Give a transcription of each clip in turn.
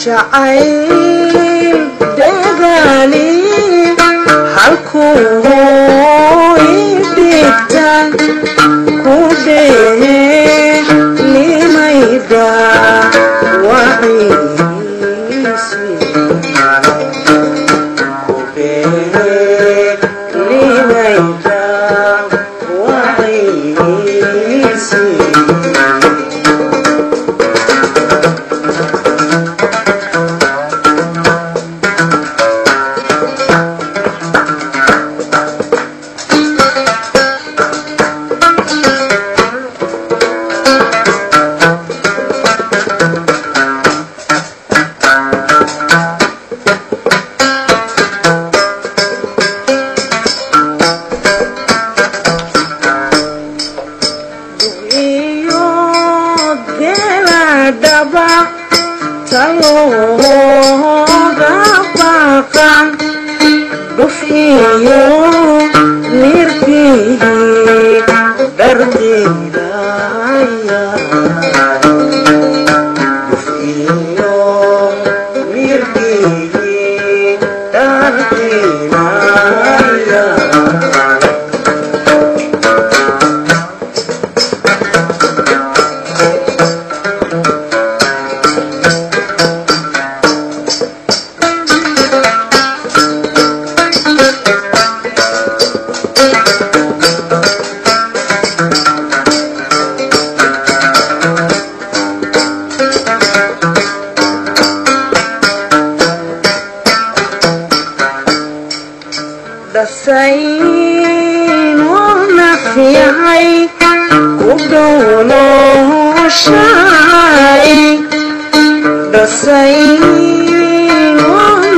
Jacayl dhegaali halkuu idhigta ku dheelimayda waciisi ku dheelimayda waciisi. Iyo geladhaba talooga baqa dhuf iyo nirkii dharqidaya dhuf iyo nirkii dharqinaya. Dhasaynu naf yahay ku dhownooshaay dhasaynu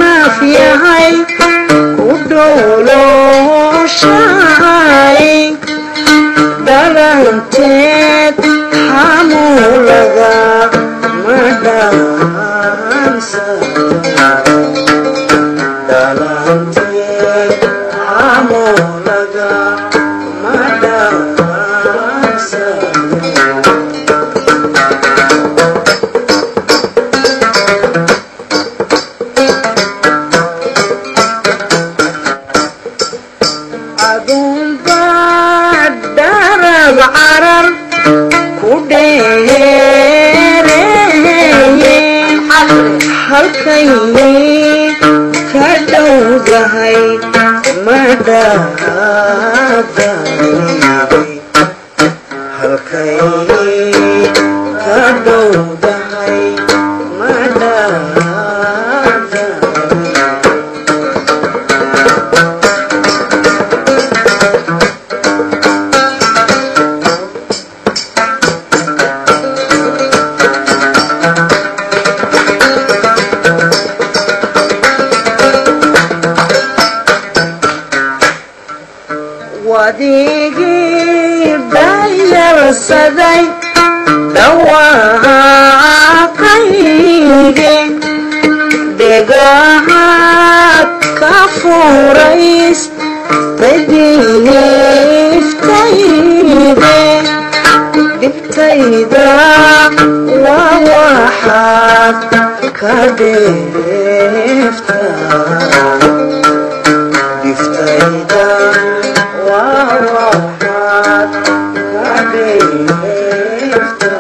naf yahay ku dhownooshaay dhalanteed xamuulaga ma dhaansado dhalanteed xamuulaga ma dhaansado. Adunbaa darab carar ku dheereeye halkay ka dhowdahay ma dhaadayday halkay ka dhowdahay ma dhaadayday. Wadigii dayarsaday dhawaaqayge dhegahaad ka furays tadiiftayde dhibtayda waa waxaad ka dheefta dhiftayda waa waxaad ka dheefta.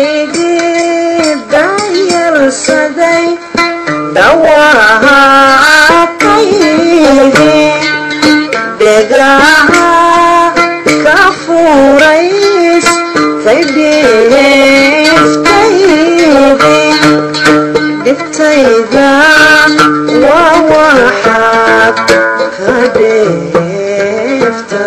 Wadigii dayarsaday dhawaaqayge dhegaha ka furays tadhiiftayde dhibtayda waa waxaad ka dheefta.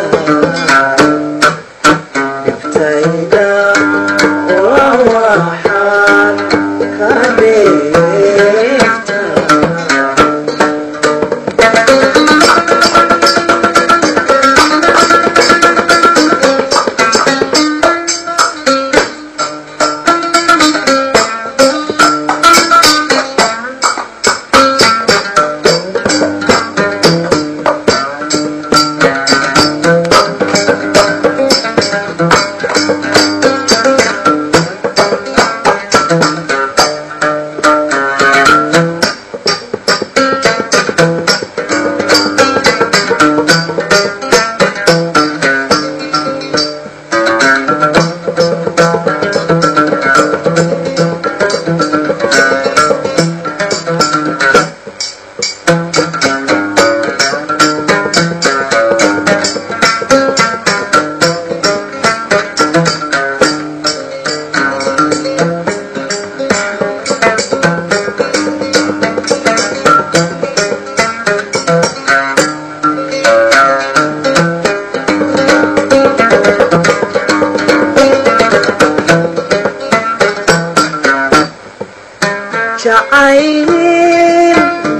Jacayl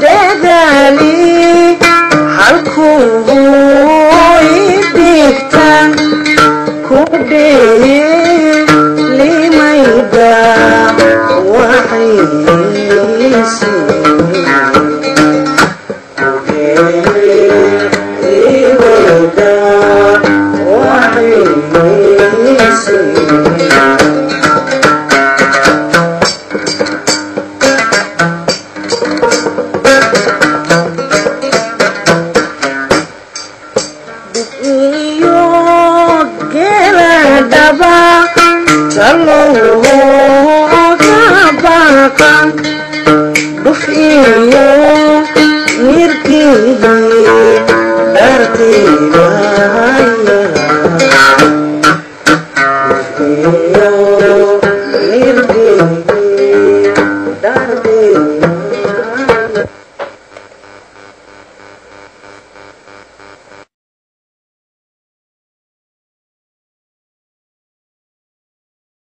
dadaali halkuu idhigta ku dheelimayda waxaysi. Iyo geela dhaba talowga baqa dhuf iyo